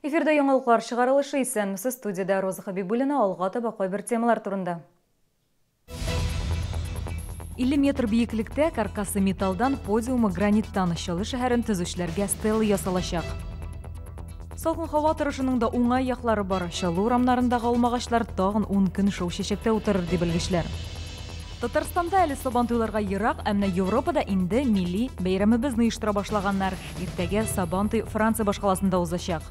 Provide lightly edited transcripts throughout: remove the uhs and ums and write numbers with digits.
Эфирда яңалыклар чыгарылышы. Исәнмесез, студиядә Роза Хабибуллина. Алга таба кайбер темалар турында. 50 метр биеклектә, каркасы металлдан, подиумы граниттан. Чаллы шәһәрен төзүчеләргә стела ясалачак. Салкын һава торышының да уңай яклары бар. Чаллы урамнарындагы алмагачлар тагын 10 көн шау чәчәктә утырыр, ди белгечләр. Татарстанда әле Сабантуйларга ерак, ә менә Европада инде милли бәйрәмебезне оештыра башлаганнар. Иртәгә Сабантуй Франция башкаласында узачак.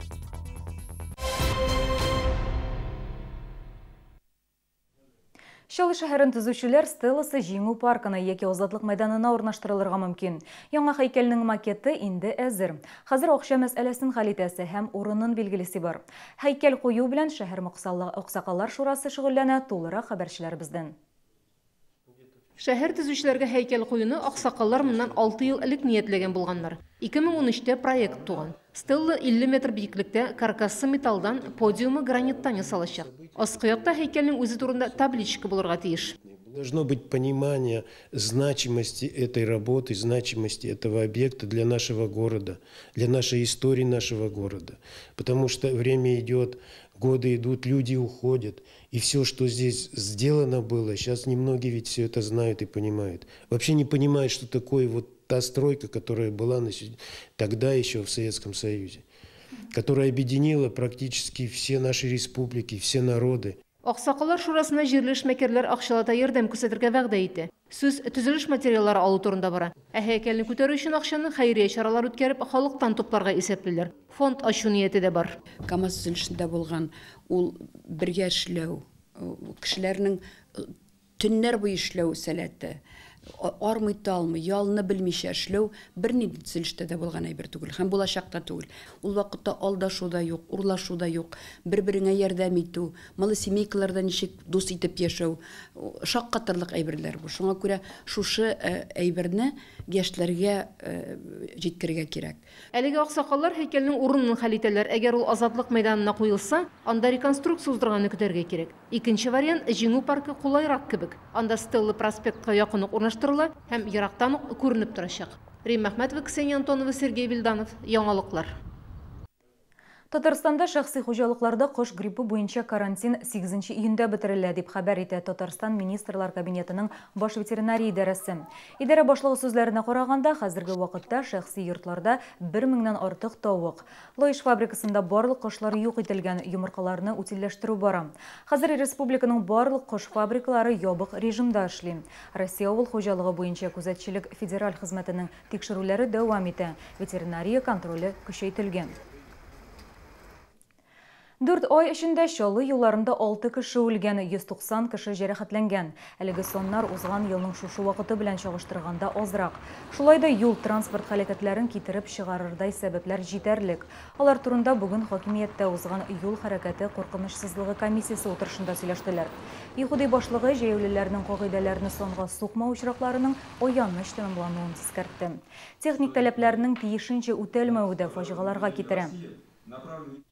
Чаллы шәһәрен төзүчеләр стеласы Җиңү паркына яки Азатлык мәйданына урнаштырылырга мөмкин. Яңа һәйкәлнең макеты инде әзер. Хәзер акча мәсьәләсен хәл итәсе һәм урынын билгелисе бар. Һәйкәл кую белән шәһәр Аксакаллар шурасы шөгыльләнә, тулырак хәбәрчеләребездән. Шәһәр төзүчеләргә һәйкәл куюны аксакаллар моннан 6 ел элек ниятләгән булганнар. 2013-тә проект туган. Стелла 50 метр биеклектә, каркасы металлдан, подиумы граниттан ясалачак. Аскы якта һәйкәлнең үзе турында табличка булырга тиеш. Должно быть понимание значимости этой работы, значимости этого объекта для нашего города, для нашей истории нашего города. Потому что время идет, годы идут, люди уходят. И все, что здесь сделано было, сейчас немногие ведь все это знают и понимают. Вообще не понимают, что такое вот та стройка, которая была тогда еще в Советском Союзе, которая объединила практически все наши республики, все народы. Аксакаллар шурасына җирле эшмәкәрләр акчалата ярдәм күрсәтергә вәгъдә итә. Сүз төзелеш материаллары алу турында бара. Ә һәйкәлне күтәрү өчен акчаны хәйрия чаралар үткәреп, халыктан тупларга исәплиләр. Фонд ачу нияте дә бар. КАМАЗ төзелешендә булган ул бергә эшләү, кешеләрнең төннәр буе эшләү сәләте, армый талмый, ялны белмичә эшләү бернинди төзелештә дә булган әйбер түгел һәм булачак та түгел. Ул вакытта алдашу да юк, урлашу да юк, бер-береңә ярдәм итү, малосемейкаларда ничек дус итеп яшәү, шаккатырлык әйберләр бу. Шуңа күрә шушы әйберне яшьләргә җиткерергә кирәк. Әлеге аксакаллар һәйкәлнең урынын хәл итәләр. Әгәр ул Азатлык мәйданына куелса, анда реконструкция уздырганны көтәргә кирәк. Икенче вариант Җиңү паркы кулайрак кебек. Анда стелла проспектка якын ук урнаштырыла һәм ерактан ук күренеп торачак. Римма Әхмәтова, Ксения Антонова, Сергей Вильданов. Яңалыклар. Татарстанда шәхси хуҗалыкларда кош гриппы буенча карантин 8 июньдә бетерелә, дип хәбәр итә Татарстан Министрлар Кабинетының баш ветеринария идарәсе. Идарә башлыгы сүзләренә караганда, хәзерге вакытта шәхси йортларда 1000-нән артык тавык. Лаеш фабрикасында барлык кошлар юк ителгән, йомыркаларны утильләштерү бара. Хәзер республиканың барлык кош фабрикалары ябык режимда эшли. Россия авыл хуҗалыгы буенча күзәтчелек федераль хезмәтенең тикшерүләре дәвам итә. Ветеринария контроле көчәйтелгән. 4 ай эчендә Чаллы юлларында 6 кеше үлгән, 190 кеше җәрәхәтләнгән. Әлеге саннар узган елның шушы вакыты белән чагыштырганда азрак. Шулай да юл транспорт һәлакәтләрен китереп чыгарырдай сәбәпләр җитәрлек. Алар турында бүген хакимияттә узган юл хәрәкәте куркынычсызлыгы комиссиясе утырышында сөйләштеләр. ЮХИДИ башлыгы җәяүлеләрнең кагыйдәләрне санга сукмау очракларының аяныч тәмамлануын искәртте. Техник таләпләрнең тиешенчә үтәлмәве дә фаҗигаларга китерә.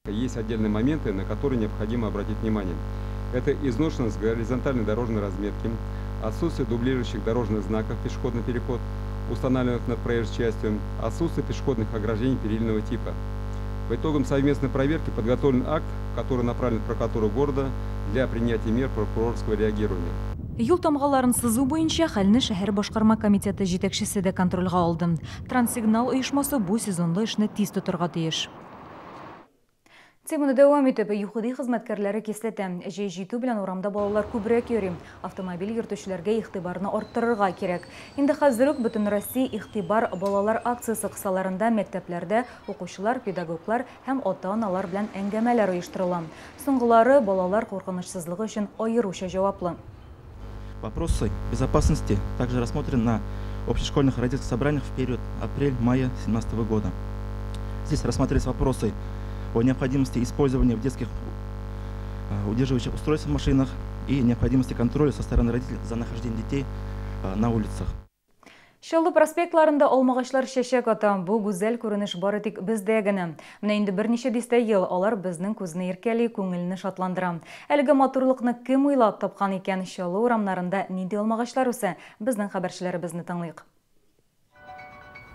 Есть отдельные моменты, на которые необходимо обратить внимание. Это изношенность горизонтальной дорожной разметки, отсутствие дублирующих дорожных знаков пешеходный переход, устанавливаемых над проезжей частью, отсутствие пешеходных ограждений перильного типа. По итогам совместной проверки подготовлен акт, который направлен в прокуратуру города для принятия мер прокурорского реагирования. Юл тамгаларын сызу буенча хәлне шәһәр башкарма комитеты җитәкчесе дә контрольгә алды. Транссигнал оешмасы бу сезонлы эшне тиз тотарга тиеш. Теманы дәвам итеп, ЮХИДИ хезмәткәрләре кисләтә. Җәй җитү белән урамда балалар күбрәк йөри. Автомобиль йөртүчеләргә игътибарны арттырырга кирәк. Инде хәзер үк Бөтенроссия игътибар балалар акциясе кысаларында мәктәпләрдә укучылар, педагоглар һәм ата-аналар белән әңгәмәләр оештырыла. Соңгылары балалар куркынычсызлыгы өчен аеруча җаваплы. Вопросы безопасности также рассмотрены на общешкольных родительских собраниях в период апрель-мая семнадцатого года. Здесь рассматривались вопросы о необходимости использования в детских удерживающих устройств в машинах и необходимости контроля со стороны родителей за нахождением детей на улицах. Чаллы проспектларында алмагачлар чәчәк ата. Бу гүзәл күренеш бары тик бездә генә. Менә инде берничә дистә ел алар безнең күзне иркәли, күңелне шатландыра. Әлеге матурлыкны кем уйлап тапкан икән? Чаллы урамнарында нинди алмагачлар үсә? Безнең хәбәрчеләребезне тыңлыйк.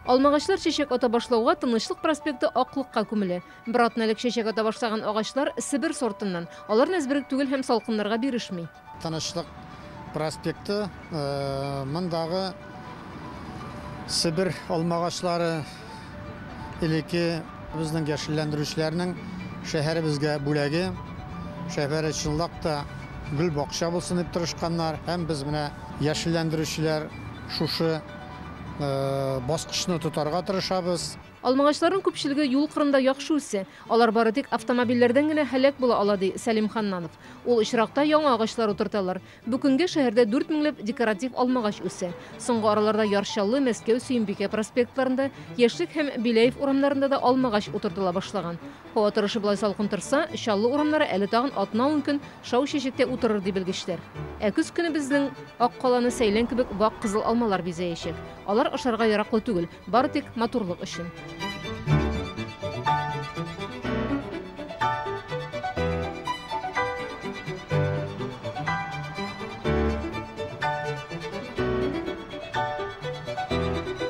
Алмагачлар чәчәк ата башлауга Тынычлык проспекты аклыкка күмелә. Бер атна элек чәчәк ата башлаган агачлар Себер сортыннан. Алар нәзберек түгел һәм салкыннарга бирешми. Тынычлык проспекты мондагы Себер алмагачлары элекке безнең яшелләндерүчеләрнең шәһәребезгә бүләге. Шәһәр чынлап та гөл бакча булсын дип тырышканнар, һәм без менә яшелләндерүчеләр шушы баскычны тотарга тырышабыз. Алмагачларның күпчелеге юл кырында яхшы үсә. Алар бары тик автомобильләрдән генә һәлак була ала, ди Сәлим Ханнанов. Ул очракта яңа агачлар утырталар. Бу көнгә шәһәрдә 4 меңләп декоратив алмагач үсә. Соңгы араларда Яр Чаллы, Мәскәү, Сөембикә проспектларында, Яшьлек һәм Беляев урамнарында да алмагач утыртыла башлаган. Һава торышы болай салкын торса, Чаллы урамнары әле тагын атна-ун көн шау чәчәктә утырыр, ди белгечләр. Ә көз көне безнең ак каланы сәйлән кебек вак кызыл алмалар бизәячәк. Алар ашарга яраклы түгел, бары тик матурлык өчен.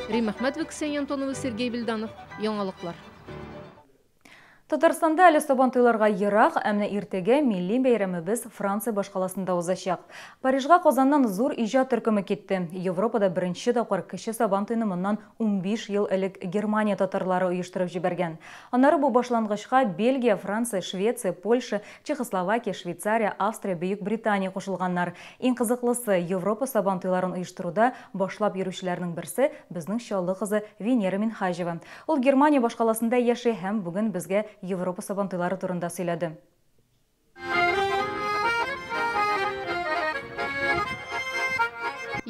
Римма Әхмәтова, Ксения Антонова, Сергей Вильданов. Яңалыклар. Татарстанда әле Сабантуйларга ерак, ә менә иртәгә милли бәйрәмебез Франция башкаласында узачак. Парижга Казаннан зур иҗат төркеме китте. Европада беренче тапкыр кече Сабантуйны моннан 15 ел элек Германия татарлары оештырып җибәргән. Аннары бу башлангычка Бельгия, Франция, Швеция, Польша, Чехословакия, Швейцария, Австрия, Бөек Британия кушылганнар. Иң кызыклысы, Европа Сабантуйларын оештыруда башлап йөрүчеләрнең берсе безнең Чаллы кызы Венера Минһаҗева. Ул Германия башкаласында яши һәм бүген безгә Европа Сабантуйлары турында сөйләде.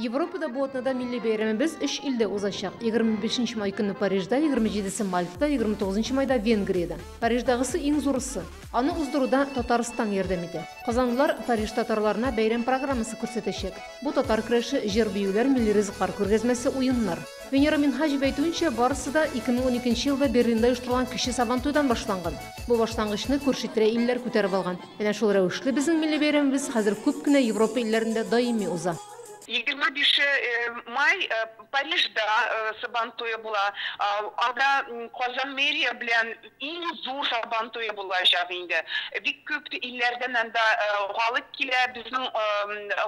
Европада бу атнада милли бәйрәмебез 3 илдә узачак. 25 май көне Парижда, 27 Мальтада, 29 майда Венгриядә. Париждагысы иң зурысы. Аны уздыруда Татарстан ярдәм итә. Казанлылар Париж татарларына бәйрәм программасы күрсәтәчәк. Бу татар көрәше, җыр-биюләр, милли ризыклар күргәзмәсе, уеннар. Венера Минһаҗева әйтүенчә, барысы да 2012 елда Берлинда оештырылган кече Сабантуйдан башланган. Бу башлангычны күрше-тирә илләр күтәреп алган. Менә шул рәвешле безнең милли бәйрәмебез хәзер күп кенә Европа илләрендә даими уза. 25 май Парижда Сабантуя була. Анда Казан мэрия белән иң зур Сабантуя булачак инде. Бик күп илләрдән анда халык килә. Безнең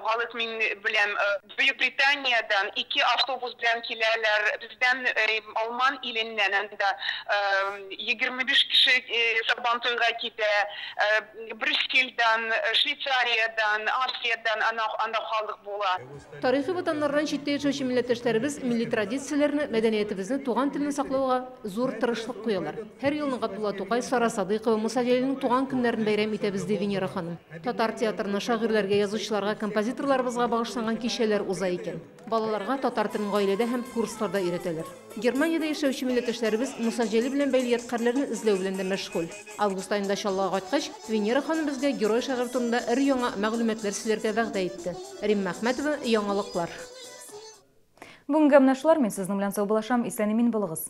халык мин белән Бөек Британиядән 2 автобус белән киләләр. Бездән Алман иленнән анда 25 кеше Сабантуйга китә. Брюссельдән, Швейцариядән, Австриядән анда халык була. Тарихи ватаннардан читтә яшәүче милләттәшләребез милли традицияләрне, мәдәниятебезне, туган телне саклауга зур тырышлык куялар. Һәр елны Габдулла Тукай, Сара Садыйкова, Муса Җәлилнең туган көннәрен бәйрәм итәбез, ди Венера ханым. Татар театрына, шагыйрьләргә, язучыларга, композиторларыбызга багышланган кичәләр уза икән. Балаларга татар телен гаиләдә һәм курсларда өйрәтәләр. Германиядә яшәүче милләттәшләребез Муса Җәлил белән бәйле ядкарьләрне эзләү белән дә мәшгуль. Август аенда Чаллыга кайткач, Венера ханым безгә герой шагыйрь турында өр-яңа мәгълүматлар сөйләргә вәгъдә итте. Римма Әхмәтова, Яңалыклар. Бүгенге менә шулар, мин сезнең белән саубуллашам. Исән-имин булыгыз.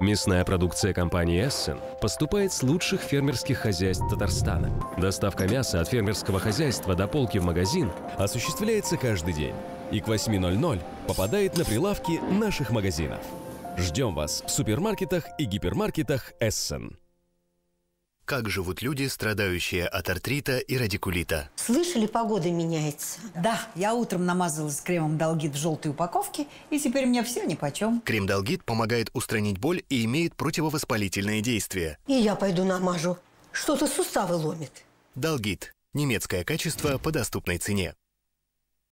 Мясная продукция компании «Эссен» поступает с лучших фермерских хозяйств Татарстана. Доставка мяса от фермерского хозяйства до полки в магазин осуществляется каждый день и к 8:00 попадает на прилавки наших магазинов. Ждем вас в супермаркетах и гипермаркетах «Эссен». Как живут люди, страдающие от артрита и радикулита? Слышали, погода меняется? Да, я утром намазалась кремом Долгит в желтой упаковке, и теперь мне все нипочем. Крем Долгит помогает устранить боль и имеет противовоспалительное действие. И я пойду намажу. Что-то суставы ломит. Долгит. Немецкое качество по доступной цене.